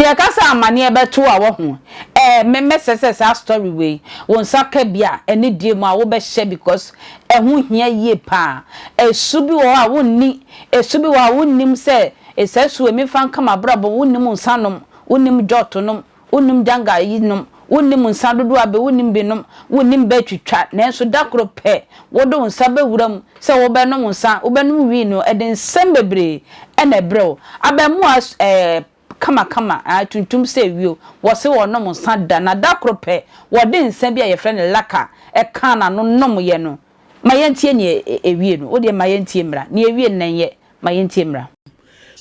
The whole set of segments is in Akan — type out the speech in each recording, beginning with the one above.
yɛka sɛ amaneɛ bɛto a wahu ɛɛ me mɛsɛ sɛ saa story wei wo nsa ka bi a anidie mu a wobɛhyɛ because ɛho hia yie paa. Ɛsu bi wɔ hɔ a wonni, ɛsu bi wɔ hɔ a wonnim sɛ saa su wei memfa nka m'abrabɔ, wonnim nsa nom, wonnim jot nom, wonnim janga yi nom, wonnim nsa dodoɔ a bɛ wonnim bi nom, wonnim bɛ twitwa, nanso da koro pɛ wode wo nsa bɛwura mu sɛ wobɛnom nsa, wobɛnom wii no, ɛde nsɛm bebree na ɛbrɛ wo. Abaamua ɛɛ kamakama, aa tuntum sɛ wio, wɔse wɔnom nsa da, na da koro pɛ wɔde nsa bi a yɛfrɛ no laka ɛkaa n'ano nomyɛ no. Ma yɛntie nea ɛwie no. Wodeɛ ma yɛntie mmra. Nea ɛwie no na ɛnyɛ. Ma yɛntie mmra.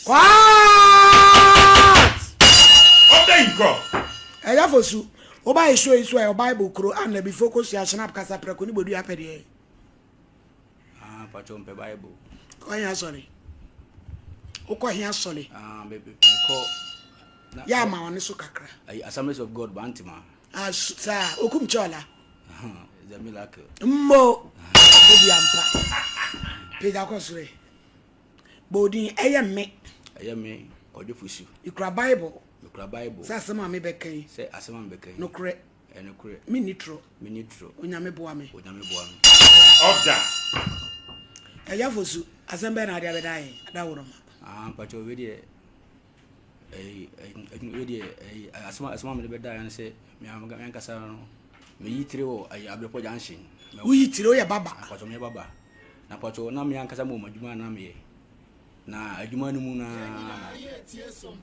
Court! Ɔda yi kɔ. Ɛyɛ fosu. Woba yɛ show yi so a ɛwɔ Bible kuro a na bifo kosua Schnapp kasa prɛko ne bodua pɛ deɛ. Ah, pacho mpɛ Bible. Kɔ he asɔre? Wokɔ he asɔre? Ah, me me kɔ. Yɛ ama wɔne so kakra. Ayi Assemblies of God Bantima. Ah, saa okum kyɔla. It's a miracle. Mmo. Obi ampa. Pagya kɔ soro. Bɔ ɛyɛ me. Ɛyɛ me Kwadwo Fosu. Ikura Bible. Mekura Bible. Sɛ asɛm a mebɛka yi. Sɛ asɛm a mebɛka yi. Nokorɛ. Ɛnokorɛ. Menni torɔ. Menni torɔ. Onyame boa me. Onyame boa me. Ɔda. Ɛyɛ Fosu, asɛm bɛn na ade abɛda yɛn adaworoma? Ah, mpakyɛ wei deɛ ɛyi wei deɛ ɛyi asɛm asɛm a mede bɛda yɛn sɛ me ankasa no meyi tire wɔ ɛyi Abrepɔ junction. Woyi tire, woyɛ baba? Mpakyɛ meyɛ baba. Na mpakyɛ na me ankasa mewɔ m'adwuma na meyɛ. Na adwuma no mu na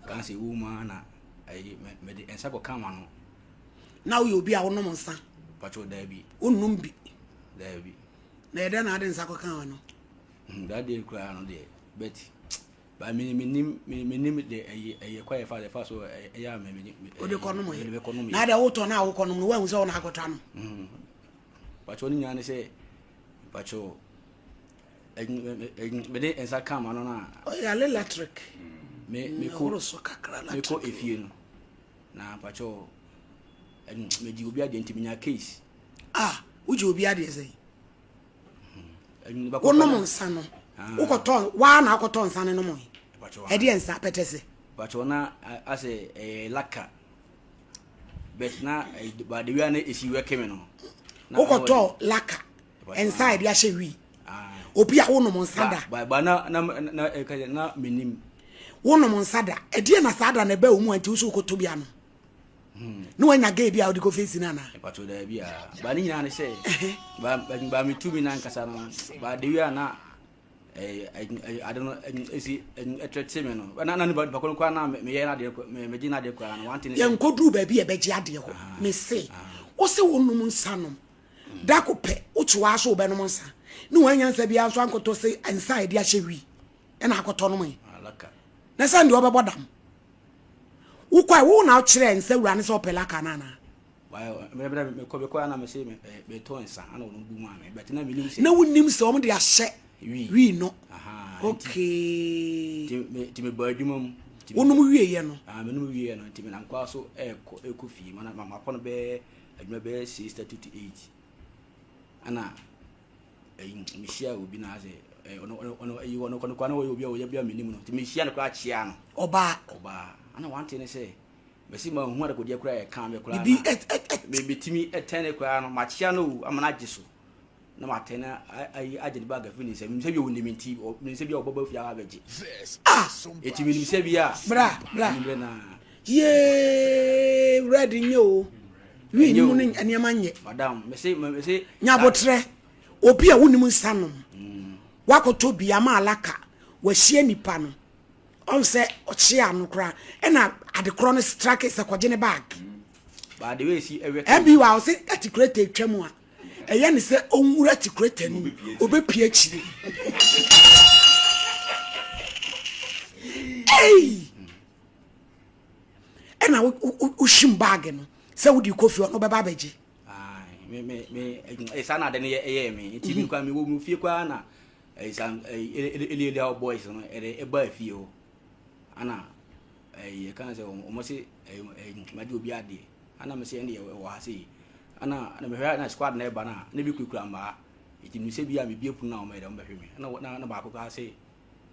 kan sɛ ɛwɔ mu a na ɛyi mede nsa kɔka m'ano. Na woyɛ obi a wonom nsa? Mpakyɛ daabi. Wonnom bi? Daabi. Na yɛdɛn na ade nsa kɔka w'ano? Hmm, that day koraa no deɛ but ba me menim menim de ɛyɛ ɛyɛ kwan yɛfa yɛfa so ɛyɛ a me me wode kɔnom yɛ mede kɔnom yɛ na deɛ wotɔ no a wokɔnom no woahu sɛ wo na akɔtɔ ano. Mpakyɛ ne nyinaa ne sɛ mpakyɛ mede nsa ka ma no no a ɔyɛ electric me mekɔ so kakra mekɔ efie no na mpakyɛ megye obi adeɛ nti menya case. Ah, wogye obi adeɛ sɛn? Wonom nsa no wokɔtɔ waa na akɔtɔ nsa no nom ɛdeɛ nsa pɛtɛ se mpakyɛ na asɛ ɛyɛ laka but na ba de wia na esi wɛke me no. Wokɔtɔ laka nsa a yɛde ahyɛ wii obi a wonom nsa da ba na na na ɛka na menim wonom nsa da ɛdeɛ na saa da na ɛbɛ wo mu a nti wo so wokɔtɔ bi ano ne wanya gay bi a wode kɔ face no anaa? Mpakyɛ daabi a ba ne nyinaa ne sɛ ba ba metumi na nkasa no ba de wia na ade no esi ɛtrɛte me no na na nipa nipa koro koraa na meyɛ na adeɛ megye na adeɛ koraa no wante ne sɛ yɛnkɔduru baabi a ɛbɛgye adeɛ hɔ mese wo se wonom nsa nom da ko pɛ wote waa so wobɛnom nsa ne wanya nsa biara nso ankɔtɔ sɛ nsa a yɛde ahyɛ wi ɛna akɔtɔ nom yi na sɛ ndeɛ ɔbɛbɔ dam wokɔ a wo na wokyerɛ nsa wura ne sɛ ɔpɛ laka no anaa? Na wonim sɛ wɔn de ahyɛ wii no. Okay. Nti mebɔ adwuma mu. Wonom wieɛ no. Menom wieɛ no nti menam kwa so ɛkɔ ɛkɔ fie mana mapɔ no bɛyɛ adwuma bɛyɛ 6:30 to 8 ana ɛyi mehyia obi na asɛ ɔno ɔno ɛyi ɔno kɔ no kɔ na ɔyɛ obi a ɔyɛ bi a menim no nti mehyia no koraa kyea no. Ɔbaa. Ɔbaa ana wante ne sɛ mɛsi ma hu adekodeɛ koraa yɛ kan me koraa bibi ɛ ɛ ɛ mebɛtumi ɛtɛn ne koraa no makyea no o ama no agye so na matɛn na ayi agye ne bag afiri ne nsam menim sɛ bi a ɔnim nti menim sɛ bi a ɔbɛba fie aba abɛgye ah ɛti menim sɛ bi a bra bra anwummerɛ na yee red nyɛ o wi Ɛnyɛ mu o. ne nneɛma nyɛ madam mese mese nyabotrɛ obi a wonim nsa nom wakɔtɔ bi ama alaka wahyia nipa no ɔn sɛ ɔkyea no koraa ɛna adekorɔ no strike sɛ kɔgye ne bag ba de wei si ɛwɛ ɛbi wa ɔsɛ atikuleta atwa mu a ɛyɛ ne sɛ ɔnwura atikuleta no mu ɔbɛpie akyire ei ɛna wohyim bag no sɛ wode kɔ fie ɔno bɛba abɛgye. Me me me saa na ade no yɛ ɛyɛɛ me nti mi kora mi wɔ mu fie koraa na ɛyi sa ɛyi eli eli awo boys no ɛde ɛbaa fie hɔ ana ɛyi ɛka sɛ wɔn se ɛyi ɛyi ma di obi adeɛ ana mi sɛ ɛne yɛ wɔ ha se yi ana na mehwɛ na squad na ɛba na ne bi kurakura mmaa eti mi sɛ bi a mi bie pono na wɔn yɛ dɛ wɔn bɛhwɛ mi ɛna na na baako koraa se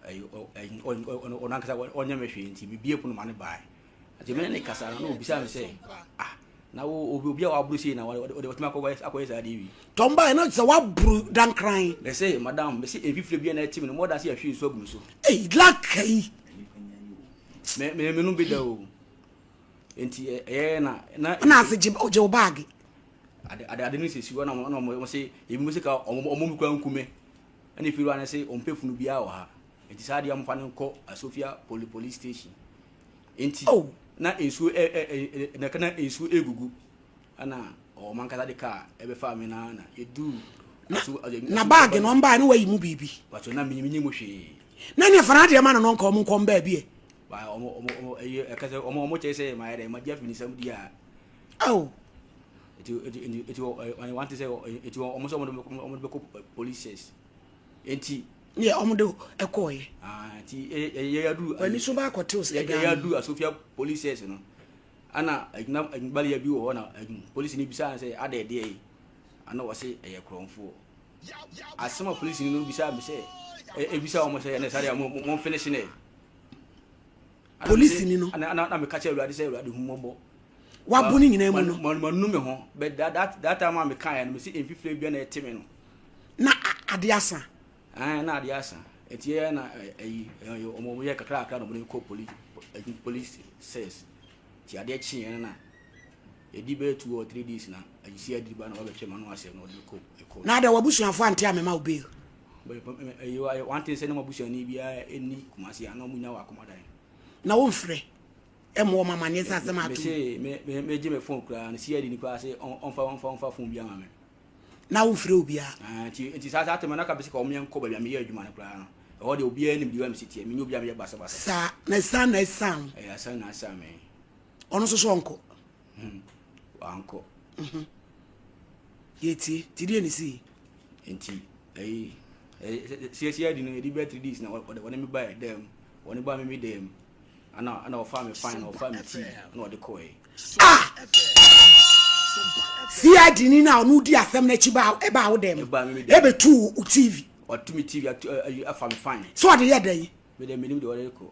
ɛyi ɛyi ɔno ankasa ɔnyɛ mi hwee nti mi bie pono ma ne baa. Nti me ne ne kasa no na obisa me sɛ ah na wo obi obi a waboro sei na wɔde wɔtumi akɔ akɔyɛ saa adeɛ wi. Tɔn baeɛ na sɛ waboro dankran. Mese madam mese mfifire bi a na ɛte me no more than sɛ yɛahwie nsuo agu me so. Ei laka yi. Me me me no bi da o. Nti ɛyɛ na na. Na ase gye ogye wo baage. Ade ade ade no sisi hɔ na wɔn na wɔn se ebi mo se ka wɔn wɔn mi kura nkume ɛna efiri hɔ na se wɔn pɛ funu biara wɔ ha. Nti saa adeɛ wɔn fa no nkɔ Asofia poli police station. Nti oh. na nsuo ɛ ɛ ɛ na na nsuo egugu ɛna wɔn ankasa de kaa ɛbɛfa mi na na yɛduru. Na na baagi na ɔmbaa ne wayi mu biribi. Pàtó na mi mi nyi mu hwee. Na ne fana adeɛ ma no no nka ɔmo nkɔm baabi ɛ. Ba ɔmo ɔmo ɔmo ɛyɛ ɛkɛsɛ ɔmo ɔmo kyerɛ sɛ maa yɛ dɛ ma gye afi ne nsam di a. Awo. Eti eti eti eti ɔ wɔn ti sɛ eti ɔmo sɛ ɔmo de ɔmo de bɛkɔ police eti. Yɛ ɔmo de ɛkɔɔyɛ. Ah nti yɛ yɛ aduru. W'ani so ba akɔtew sɛ ɛdan. Yɛ aduru Asofia police station no. Ana agyina agyinabaliya bi wɔ hɔ na polisi ni bisa sɛ ada ɛdeɛ yi. Ana wɔse ɛyɛ korɔmfoɔ. Asɛm a polisi no bisa me sɛ ebisa wɔn sɛ ɛnɛ sáré mo mo finish ne. Polisi ni no. Ana ana na meka kyerɛ Awurade sɛ Awurade hu mmɔbɔ. Wabo ne nyinaa mu no. Manu me ho but that that that time a meka yɛ no mesi mfifire bia na ɛte me no. Na ade asa. Ɛn na ade asa. Eti yɛ na ɛyi wɔn wɔn yɛ kakra kakra na wɔn de kɔ police police cells. Ti adeɛ kye yɛn na yɛdi bɛyɛ 2 or 3 days na ayisi adi ba na wabɛtwe ma no asɛm na wɔde kɔ kɔ. Na ada w'abusuafo ante amema wo bail. Ɛyi wante sɛ ne mo abusuani biara ɛni Kumasi ana wɔn nyinaa wɔ akomadan. Na wɔmfrɛ ɛmo wɔn amaneɛ sɛ asɛm ato. Mese me me me gye me phone koraa no CID ni koraa sɛ ɔmfa ɔmfa ɔmfa phone bi ama me. Na womfrɛ obiara. Ah, nti nti saa saa tɛmɛ na ka bɛsɛ ka wɔn yɛn kɔ baabi a meyɛ adwuma no koraa no. Ɛhɔ deɛ obiara nim deɛ wɔn si teɛ menyɛ obiara meyɛ basabasa. Saa na ɛsan na ɛsan. Ɛyɛ asan na asan me. Ɔno nso so ɔnkɔ. Wankɔ. Yɛtie ti deɛ ne si. Nti ɛyi CID no yɛde bɛyɛ 3 days na wɔde wɔde me ba dɛm wɔde ba me me dɛm ana ana ɔfa me fine na ɔfa me tii na ɔde kɔɛ. Ah! CID ni na ɔno di asɛm n'akyi ba ɛba awo dɛm ɛbɛtu wo TV. Ɔtu mi TV atu ɛyi afa me fine. So ɔde yɛ dɛn? Me dɛ menim deɛ ɔde kɔ.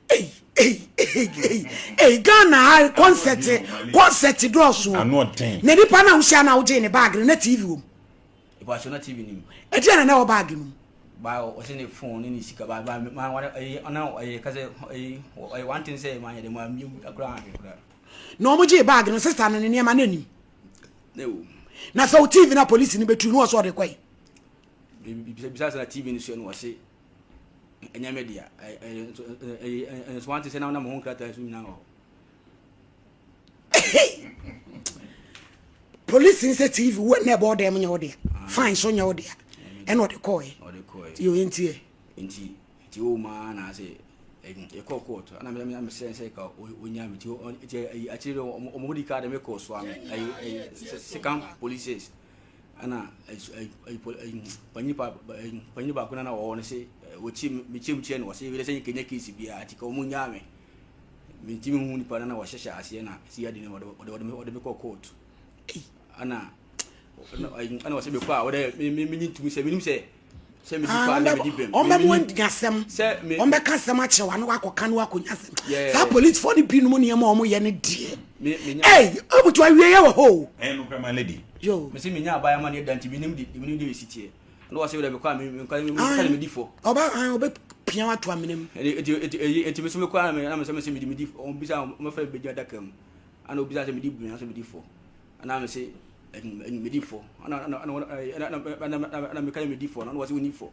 Ei ei ei ei ei Ghana ha concert concert dɔɔso. Ano ɔden. Na nipa na wohyia na wogye ne bag no na TV wɔ mu. Ìbàṣọ na TV ni mu. Ɛdeɛ na na ɛwɔ bag no mu. Ba ɔsɛ ne phone ne ne sika ba ba ma wɔn ɛyi ɔna ɛyɛ kasɛ ɛyi ɔyɛ one thing sɛ ma yɛ de ma mi akora ahwɛ kora. Na wɔn gye bag no sista no ne nneɛma na anim. Ne wo. Na sɛ o TV na polisi no bɛtu no wɔ so ɔde kɔ yi. Bisa bisa sɛ na TV no so no wɔse ɛnyɛ me dea ɛyɛ ɛyɛ nso one thing sɛ na na mo ho nkrataa so nyinaa wɔ hɔ. Polisi sɛ TV wo na ɛbɔ ɔdan mu nyɛ wo dea fine so nyɛ wo dea ɛna ɔde kɔɛ ɔde kɔɛ yɛ oyɛ nti yɛ. Nti nti o maa na ase ɛkɔ court ɛna mi mi sɛ sɛ ka onya mi ti ti ɛyi akyire dɛ ɔmo di kaa de mi kɔ so ami ɛyi ɛyi second police ɛna ɛyi ɛyi ɛyi panyin pa ɛyi panyin baako na na ɔwɔ no se wɔkyi mi kyi mi kyerɛ no wɔsi ebi sɛ kenya case biara ti ka ɔmo nya mi mi ti mi hu nipa na na wɔhyehyɛ aseɛ na si adi na ɔde ɔde ɔde ɔde mi kɔ court ɛna ɛna wɔsɛ mi kɔ a ɔde mi mi mi nyi ntumi sɛ mi nim sɛ sɛ mi di fa na mi di bɛm. Ɔmbɛ mu anya asɛm ɔmbɛka asɛm akyerɛ wa na wakɔka na wakɔnya asɛm saa polisifoɔ no binom nneɛma a wɔyɛ no deɛ ei ɔbutu awie yɛ wɔ hɔ o. Ɛyɛ nokorɛ my lady. Yo. Mese menya abaayewa ma ne da nti menim de menim de esi teɛ. Na wɔsɛ wɛrɛ mekɔ a me me me me me di fɔ. Ɔba an ɔbɛ pia wato amena mu. Eti eti eti eti me so mekɔ a me na me sɛ me sɛ me di me di wɔn bisa wɔn fɛ bɛ gyina adaka mu. Ana obi sɛ me di bu na sɛ me di fɔ. Ana me se me di fɔ. Ana ana ana ana ana ana me ka me di fɔ na wɔsɛ wɔn ni fɔ.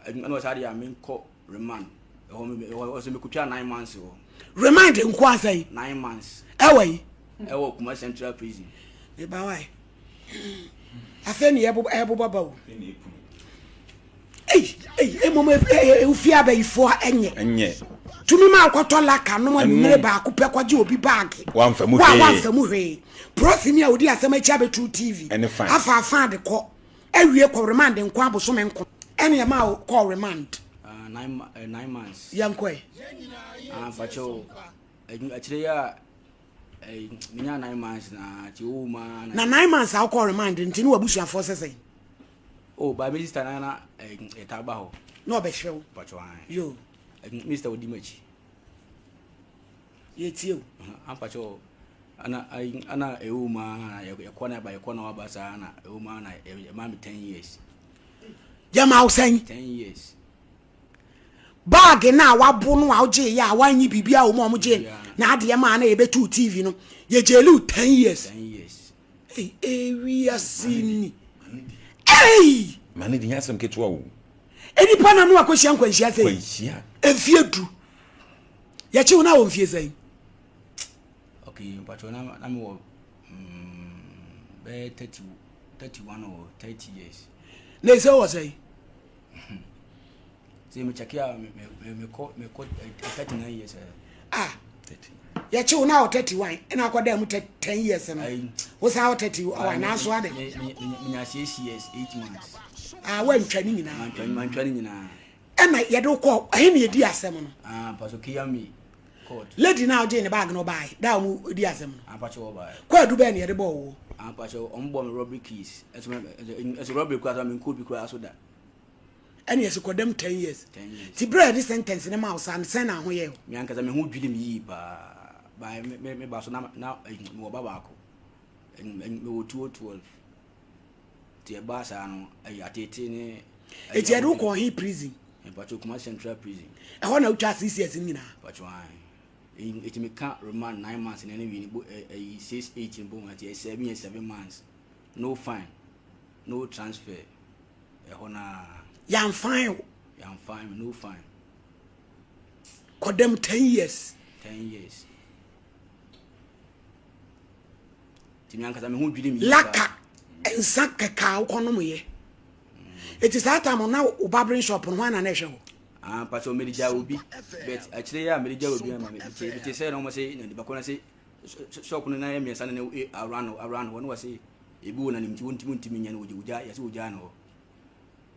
Ana wɔsɛ adeɛ a me nkɔ remand. Ɛhɔ me ɛhɔ sɛ me kotwa 9 months wɔ. Remand nko asɛn. 9 months. Ɛwɔ yi. Ɛwɔ Kumasi Central Prison. Eba wa yi. Afei ni ɛbobɔ ba o. Ei ei emom efie abayifoɔ ɛnyɛ. Ɛnyɛ. Tumi ma akɔtɔ laka nom anwumere baako pɛ kɔgye obi baagi. Wamfa mu Wa hwee. wamfa mu hwee. Prosini a odi asɛm akyi abɛtu TV. Ɛne fine. Afa afa de kɔ. Awie kɔ remand nko abosome nko. Ɛne ɛma wo kɔ remand. Uh, 9 months. Yɛnkɔ ɛ. Ah, mpakyɛw akyire yi a menya 9 months na ti o ma na. 9 months a wokɔ remand nti ne wabusuafoɔ sɛ sɛn? Oh, ba me sister na na ɛta ba hɔ. Na ɔbɛhwɛ wo. Mpakyɛw an. Yo. Me sister odi m'akyi. Yɛtie o. Ampakyɛ ana ana ɛwɔ mu a yɛkɔ na ba yɛkɔ na waba saa na ɛwɔ mu a na yɛma me 10 years. Yɛma wo sɛn? 10 years. Baage no a wabo no a wogye yɛ a wanyi biribi a wɔn a wɔgye na adeɛ maa na yɛbɛtu TV no yɛgyeli wo 10 years. 10 years. Ei, ewiase ni. Ei! Ma ne di nyɛ asɛm ketewa o. Nipa nam no akɔhyia nkwanhyia sɛ. Nkwanhyia. Mfie du. Yɛkye wo na wɔ mfie sɛn? Okay, mpatwɔ na na mewɔ mm, bɛyɛ 30 31 or 30 years. Na ɛsɛ wɔ sɛn? Sɛ mekyɛke a mekɔ mekɔ 39 years. Ah. Yɛkye wo na wɔ 31 ɛna akɔda mu 10 years no. Wo san wɔ 31 nanso adɛ. Menya 6 years 8 months. Ah, woantwa ne nyinaa. Mantwa ne nyinaa. Ɛna yɛde wo kɔ ɛhe na yɛdi asɛm no. Ah, Pastor Kiyami court. Lady na ɔgye ne bag no ɔbae da a wɔn di asɛm no. Ah, Pastor ɔbae. Kɔ adu bɛn na yɛde bɔɔ wo. Ah, Pastor wɔn bɔ me robbery case. Ɛso ɛso robbery kura so me nkɔ bi kura so da. Ɛna yɛsi kɔ dɛm 10 years. 10 years. Ti bere a yɛde sentence ne ma wo saa no sɛn na ho yɛ o. Me ankasa me ho dwiri me yie paa. Ba me me me ba so na na me wɔ ba baako. Me wɔ 2012. Nti ɛbaa saa no, ɛyɛ ateetee ne. Eti yɛde wo kɔɔ he prison? Mpakyɛw Kumasi Central Prison. Ɛhɔ na wotwaa six years no nyinaa? Mpakyɛw ae. Eti meka remand nine months na ɛne wei no bo ɛyi six eight no bom a ɛti ɛyɛ seven years seven months. No fine, no transfer. Ɛhɔ no ara. Yɛanfine wo? Yɛanfine me, no fine. Kɔdam 10 years? 10 years. Nti me ankasa me ho dwiri me yie Laka paa. Nsa kɛkɛ a wokɔnom yɛ. Eti saa time no na wo barbering shop no hwan na na ɛhwɛ hɔ? Ah, mpakyɛw mede gyaa obi but akyire yi a mede gyaa obi ama me mete mete sɛ na wɔn se na nipa ko na se shop no na yɛ mmiɛnsa na na around around hɔ na wɔse ebi wɔ n'anim nti wɔntumi ntumi nyɛ no wɔgya wɔgya yɛse wɔgyaa no hɔ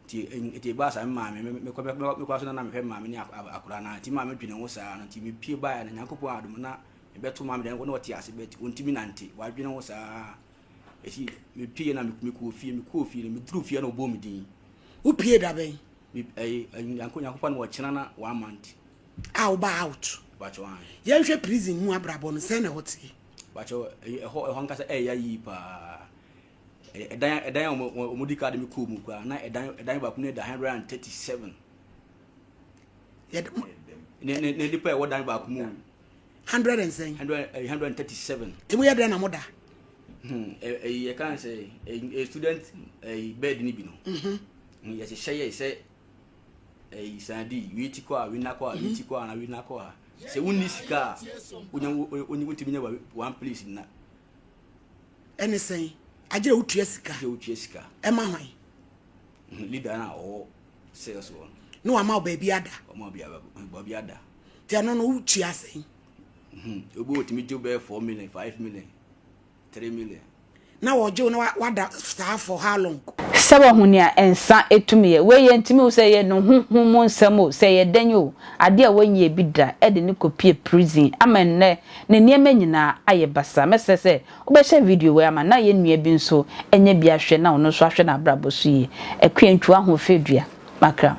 nti nti ɛbaa saa me maame mekɔ mekɔ so na na mehwɛ maame ne akwadaa no nti maame dwene ho saa no nti mepie baeɛ no Nyankopɔn adom na Mebɛto maame deɛ na ɔte ase but ɔntumi nante wadwene ho saa ɛsi mepie na mekɔɔ fie mekɔɔ fie no meduru fie na ɔbɔɔ me din. Wopie da bɛn? Ɛyi Nyankopɔn na ɔkyena na one month. A woba out. Bakyɛ wan. Yɛnhwɛ prison mu abrabɔ no sɛn na ɛhɔ teɛ? Bakyɛ ɛhɔ ɛhɔ ankasa ɛyɛ yie paa ɛdan ɛdan a wɔn di kaa de me kɔɔ mu koraa na ɛdan ɛdan baako no yɛ da 137. Yɛde ne ne nipa ɛwɔ dan baako mu. Hundred and sɛn? 137. Ti mo yɛ dɛn na mo da? Hmm, ɛyi yɛ kan sɛ ɛyi student ɛyi bed ni bi no. Mhm. Yɛ hyehyɛ yɛ sɛ ɛyi sandi wei ti kɔ a wei na kɔ a wei ti kɔ a na wei na kɔ a. Sɛ wonni sika a wonya wonni wontumi nya one place na. Ɛne sɛn? Agyere wotua sika. Agyere wotua sika. Ɛma hwan? Leader na ɔwɔ sales wɔ no. Na wama wo baabi ada. Wama baabi ada. Nti ɛno no wotua sɛn? Obi wɔ tumi gye bɛyɛ 4 million, 5 million, 3 million. Na wɔgye wo na wada saa for how long? Sɛ wahu nea nsa tumi yɛ. Wei yɛntumi hu sɛ ɛyɛ ne honhom mu nsɛm o, sɛ ɛyɛ dɛn o, adeɛ a wanyɛ bi da de no kɔpue prison ama nnɛ ne nneɛma nyinaa ayɛ basaa. Mɛsrɛ sɛ wobɛhyɛ video wei ama na yɛn nua bi nso anya bi ahwɛ na ɔno nso ahwɛ n'abrabɔ so yie. Akua Ntwu Ahoɔfɛ Dua, Makra.